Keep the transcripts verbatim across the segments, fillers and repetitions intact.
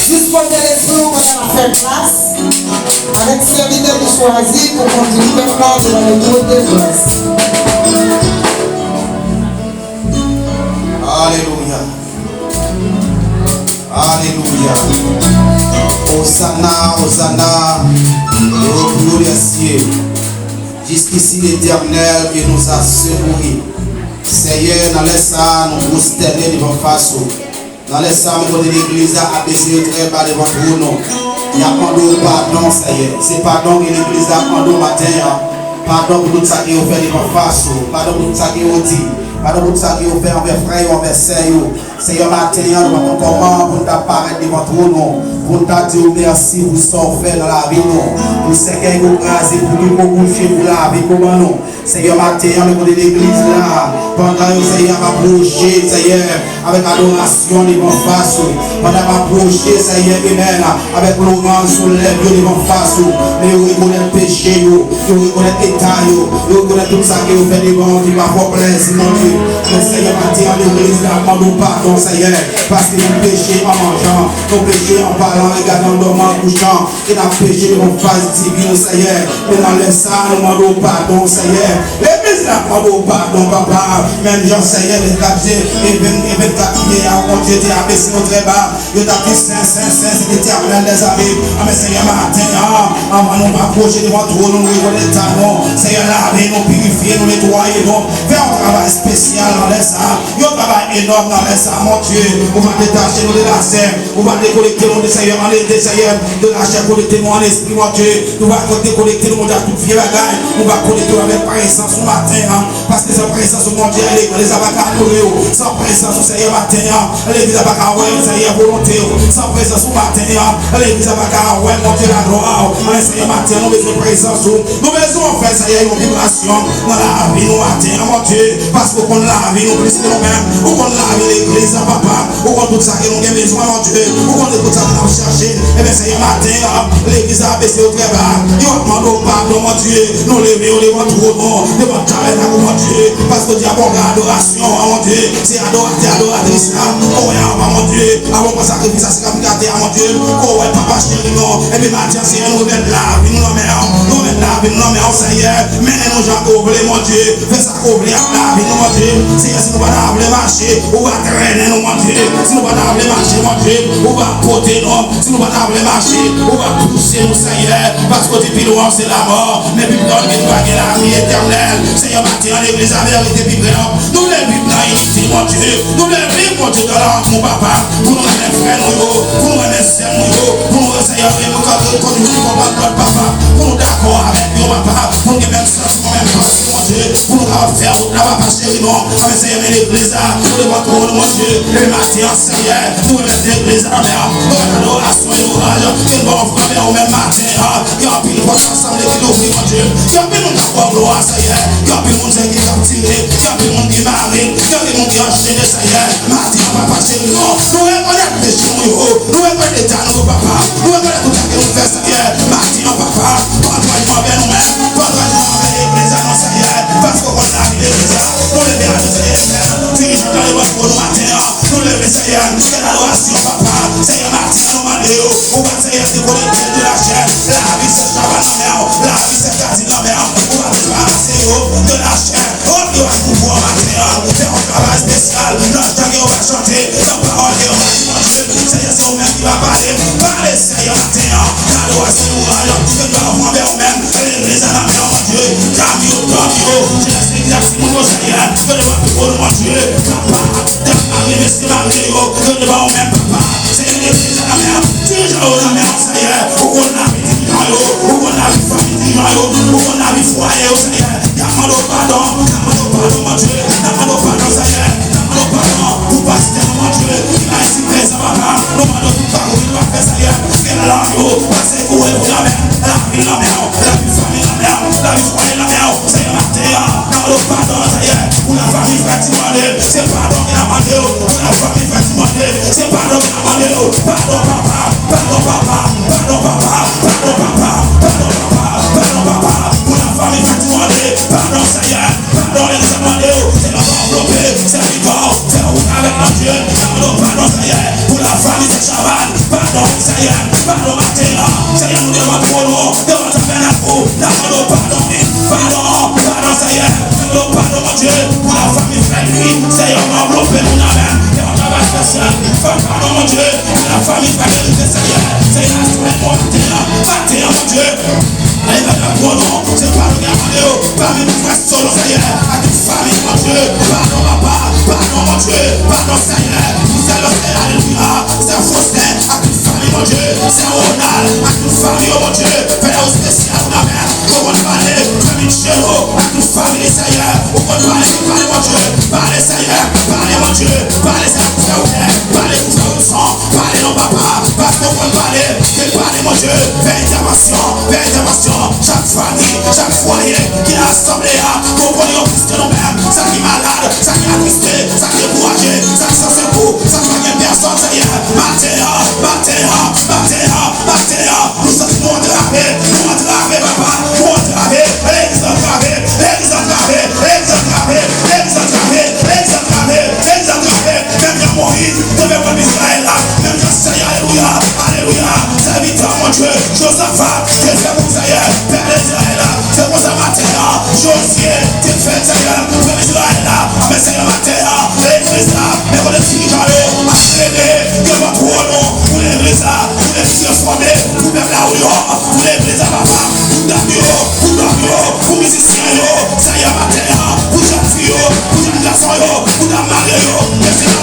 Dispoze lespri w pandan n ap fè gras avèk sèvitè li chwazi pou kondui pèp la devan le trône de grâce. Alelouya. Alelouya. Osana, Osana. Glorifie. Jusqu'ici, l'Éternel, que nous a secourus. Seyè, nan lè sa a, nou pwostène devan fas ou. Nan lè sa a, men kote legliz la ap bese yo trè ba devan twòn ou. Y ap mande w padon, Seyè. Se padon ke legliz la ap mande w maten an. Padon pou tout sa ke yo fè devan fas ou. Padon pou tout sa ke yo di. Padon pou tout sa ke yo fè anvè frè yo, anvè sè yo. Seyè, maten an, nou pa konn kòman pou n ta parèt devan twòn ou, pou n ta di w mèsi pou sa w fè nan lavi nou, pou sèkèy ke w kraze, pou tou ko bouche, pou lave kòman nou. Seyè, maten an, men kote legliz la, pandan yo, Seyè, ap apwoche, Seyè, avèk adorasyon devan fas ou, pandan y ap apwoche, Seyè, amèn, avèk lwanj sou lèv yo devan fas ou, men yo rekonèt peche yo, yo rekonèt eta yo, yo rekonèt tout sa ke yo fè devan ou ki pa fè w plèzi, Bondye. Men, Seyè, maten an, legliz la ap mande w padon, Seyè, paske nou peche an manjan, nou peche an palan, an regadan, an dòman, an kouchan, ke n ap peche devan fas diven ou, Seyè. Men nan lè sa a, nou mande w padon, Seyè. Legliz la ap mande w padon, papa. Menm jan, Seyè, lè t ap di, e ven, e vennkat pye a, Bondye te abese yo trè ba. Yo t ap di, sen, sen, sen, se Letènèl dèzame. Anben, Seyè, maten an, anvan nou apwoche devan twòn ou, nou rekonèt eta nou. Seyè, lave nou, pirifye nou, netwaye nou. Fè yon travay espesyal nan lè sa a. Yon travay Nòm nan men sa, Bondye, ou va detache nou de lachè, ou va dekonekte nou de Senyè, an ede Senyè, de lachè, konekte nou an lespri, Bondye, ou va dekonekte nou, Bondye, ak tout vye bagay, ou va konekte nou avèk prezans ou maten an, paske san prezans ou, Bondye, legliz la pa ka adore w, san prezans ou, Senyè, maten an, legliz la pa ka wè, Senyè, volonte w, san prezans ou maten an, legliz la pa ka wè, Bondye, laglwa w, men Senyè, maten an, nou bezwen prezans ou, nou bezwen w fè, Senyè, yon vibrasyon nan lavi nou maten an, Bondye. Paske ou konn lavi nou plis ke nou menm. Ou konn lavi legliz la, papa. Ou konn tout sa ke nou gen bezwen, Bondye. Ou konn tout sa ke n ap chache. Ebyen, Senyè, maten an, legliz la ap bese yo trè ba. Yo ap mande w padon, Bondye. Nou leve yo devan twòn ou, devan tabènak ou, Bondye. Paske w di a bon adorasyon an, Bondye. Se adoratè, adoratris la. Ou wè a, Bondye. Avan w pran sakrifis la, sakrifikater a, Bondye. Ou wè, papa cheri, non. Ebyen, maten an, Senyè, nou remèt lavi nou nan men w. Nou remèt lavi nou nan men w, Senyè. Mennen nou jan ke w vle, Bondye. Fè sa ke w vle ak lavi nou, Bondye. Senyè, si nou pa ta vle mache, ou va trennen nou, Bondye. Si nou pa ta vle mache, Bondye, ou va pote nou. Si nou pa ta vle mache, ou va pouse nou, Senyè. Paske w di pi lwen w se lamò, men pi pre w ki nou pa gen lavi etènèl. Senyè, maten an, legliz laverite pi pre w. Nou vle viv nan inite, Bondye. Nou vle viv, Bondye, nan lanmou, papa. Pou nou renmen frè nou yo, pou nou renmen sè nou yo, pou nou, Senyè, renmen konn, konn youn konprann lòt, papa. Pou nou dakò avèk yo, papa. Pou nou gen menm santiman, menm panse, Bondye. Pou nou kapab fè wout la, papa cheri, non. Anben, Senyè, men legliz la, nou devan twòn ou, Bondye. Epi maten an, Senyè, nou remèt legliz la nan men w. Nou remèt adorasyon e lwanj ke nou ba w nan men w menm maten an. Gen anpil pòt ansanm ki louvri, Bondye. Gen anpil moun k ap ba w glwa, Senyè. Gen anpil moun, Senyè, ki kaptive. Gen anpil moun ki mare. Gen anpil moun ki anchene, Senyè. Maten an, papa cheri, non. Nou rekonèt peche nou yo. Nou rekonèt eta nou yo, papa. Nou rekonèt tout sa ke nou fè, Senyè. Maten an, papa, pran antrajman anvè nou menm. Pran antrajman anvè legliz la, non, Senyè. Paske w konn lavi legliz la. Nou leve a nou, Senyè, dirijan k ale ban pou nou maten an. Nou leve, Senyè, nou fè adorasyon, papa. Senyè, maten an, nou mande w. Ou va, Senyè, dekonekte de lachè. Lavi se chabal nan men w. Lavi se kazim nan men w. Ou va debarase yo de lachè. Rod yo ak pouvwa maten an. Fè yon travay espesyal nan chan ke yo va chante, nan pawòl ke yo va di, Bondye. Senyè, se ou menm ki va pale. Pale, Senyè, maten an. Nan adorasyon, lwanj ke nou ba w anvè ou menm. Legliz la nan men w, Bondye. Dam yo, dam yo. Jenès legliz ak timoun yo, Senyè. Yo devan twòn ou, Bondye. Papa, dam mari, mesye mari yo. Yo devan ou menm, papa. Senyè, legliz la nan men w. Dirijan yo nan men w, Senyè. Ou konn lavi dirijan yo. Ou konn lavi fanmi dirijan yo. Ou konn lavi fwaye yo, Senyè. N ap mande w padon, n ap mande w padon, Bondye. N ap mande w padon, Senyè. N ap mande w padon pou pastè nou, Bondye, ki pa isit prezan, papa. Nou mande w tout bagay nou pa fè, Senyè. Gen lang yo, pase koure pou nan men, lavi nan men w, lavi fanmi nan men w, lavi fwaye nan men w. Senyè, maten an, n ap mande w padon, Senyè, pou lafanmi frè Timòne. Se padon ke n ap mande w, pou lafanmi frè Timòne. Se padon ke n ap mande w. Padon, papa. Padon, papa. Padon, papa. Padon, papa. Padon, papa. Padon, papa. Pou lafanmi frè Timòne. Padon, Senyè. Padon, legliz la mande w. Se pa anvlope sèvitè w. Fè wout avèk Bondye. N ap mande w padon, Senyè. Pou lafanmi frè Chavannes. Padon, wi, Senyè. Padon, maten an. Senyè, nou devan twòn ou, devan tabènak ou. N ap mande w padon, wi. Padon, padon, Senyè. N ap mande w padon, Bondye. Pou lafanmi frè Louis. Senyè, ou anvlope nou nan men. Fè yon travay espesyal. Fè padon, Bondye. Pou lafanmi frè Meriken, Senyè. Senyè, aswè, maten an. Maten an, Bondye. Leve nan twòn ou, se padon ki ap mande yo, pami tout frè Solo, Senyè, ak tout fanmi, Bondye, padon, papa, padon, Bondye, padon, Senyè, pou sè Loste, alelouya, sè Fosten, ak tout fanmi, Bondye, sè Ronald, ak tout fanmi yo, Bondye, fè yon espesyal, amèn, ou konn pale, fanmi Tchelo, ak tout fanmi, Senyè, ou konn pale, pale, Bondye, pale, Senyè, pale, Bondye, pale, Senyè, pou frè Wilner, pale, pou frè Wilson, pale non papa, paske w konn pale, ke pale Bondye, fè entèvansyon, fè entèvansyon, chak fanmi, chak fwaye ki nan asanble a, ke w konnen yo plis ke nou menm, sa ki malad, sa ki atriste, sa ki dekouraje, sa ki san sekou, sa ki pa gen pèsòn, Senyè, maten an, maten an, maten an, maten an, nou santi nou antrave, nou antrave, papa, nou antrave, legliz antrave, legliz antrave, legliz antrave, legliz antrave, legliz antrave, legliz antrave. Menm jan Moyiz te fè pèp Izrayèl la, menm jan Senyè, alelouya, alelouya, sèvitè Bondye, Jozafat te fè pou Senyè, pèp Izrayèl la. Se konsa maten an, Jozye te fè, Senyè, pèp Izrayèl la. Men Senyè, maten an, legliz la, men kote dirijan yo ap plede devan twòn ou pou legliz la, pou legliz refòme, pou pèp la, wi, pou legliz la, papa, pou dam yo, pou nonm yo, pou mizisyen yo, Senyè, maten an, pou jèn fi yo, pou jèn gason yo, pou dam marye yo, mesye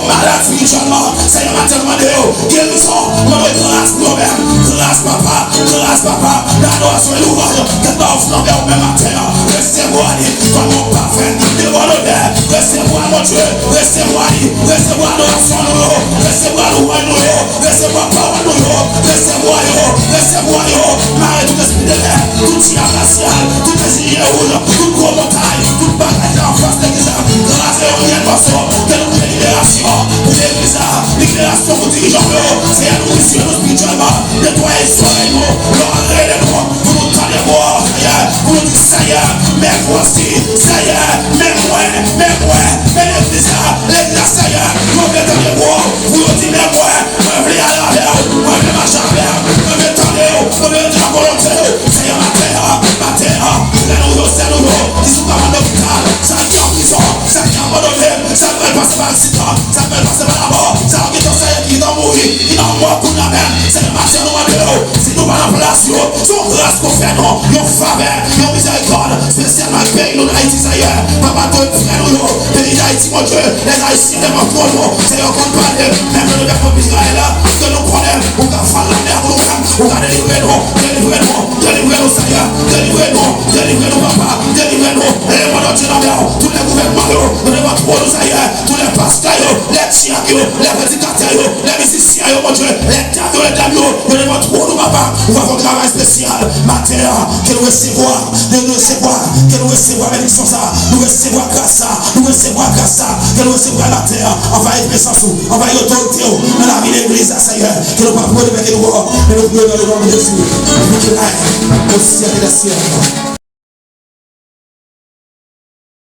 Malad espirityèlman, Senyè, maten an, nou mande w gerizon, nou mande w gras pou yo menm. Gras, papa, gras, papa, nan adorasyon e louwanj, kèk bagay ou flanbe ou menm maten an. Resevwa li kòm yon pafen de bòn odè. Resevwa, Bondye, resevwa li, resevwa adorasyon nou yo, resevwa louwanj nou yo, resevwa pawòl nou yo, resevwa yo, resevwa yo. Mare tout espri de lè, tout dyab rasyal, tout enjenyè wouj, tout gwo montay, tout bagay ki anfas legliz la, kraze yo an myèt mòso, ke nou gen liberasyon pou legliz la, liberasyon pou dirijan nou yo. Senyè, nou misye nou espirityèlman, netwaye zòrèy nou, lò rele nou, pou nou tande vwa w, Senyè, pou nou di, Senyè, men vwa w, Senyè, men mwen, men mwen, men legliz la, legliz la, Senyè, yo vle tande vwa w, pou yo di, men mwen, mwen vle ale avè w, mwen vle mache avè w, mwen vle tande w, mwen vle di nan volonte w. Senyè, maten an, maten an, frè nou yo, sè nou yo, ki sou kòmand lopital, sa ki an prizon, sa ki abandone, sa ki pral pase pa aksidan, sa ki pral pase pa lanmò, sa yo ki te, Senyè, ki te mouri, ki nan mò kounye a menm. Senyè, maten an, nou mande w, si nou pa nan plas yo, se yon gras ke w fè nou, yon favè, yon mizerikòd, espesyalman peyi nou, Ayiti, Senyè. Papa, tout frè nou yo, peyi Dayiti, Bondye, lèzayisyen devan twòn ou, Senyè, konn pale, menm nan level pèp Izrayèl la, ke nou konnen, ou ka fè lanmè pou nou menm, ou ka delivre nou, delivre nou, delivre nou, Senyè, delivre nou, delivre nou, papa, delivre nou, e mwen, Bondye, nan men w, tout lè gouvènman yo, nou devan twòn ou, Senyè, tout lè pastè yo, lè dyak yo, lè predikatè yo, lè mizisyen yo, Bondye, lè dam yo, lè dam yo, yo devan twòn ou, papa, ou va fè yon travay espesyal, maten an, ke nou resevwa, ke nou resevwa, ke nou resevwa benediksyon sa, nou resevwa gras sa, nou resevwa gras sa, ke nou resevwa maten an, anvayi prezans ou, anvayi otorite w, nan lavi legliz la, Senyè, ke nou pa priye de pè ke nou wò, men nou priye nan le non de Jezi, nou ki règne au siècle des siècles.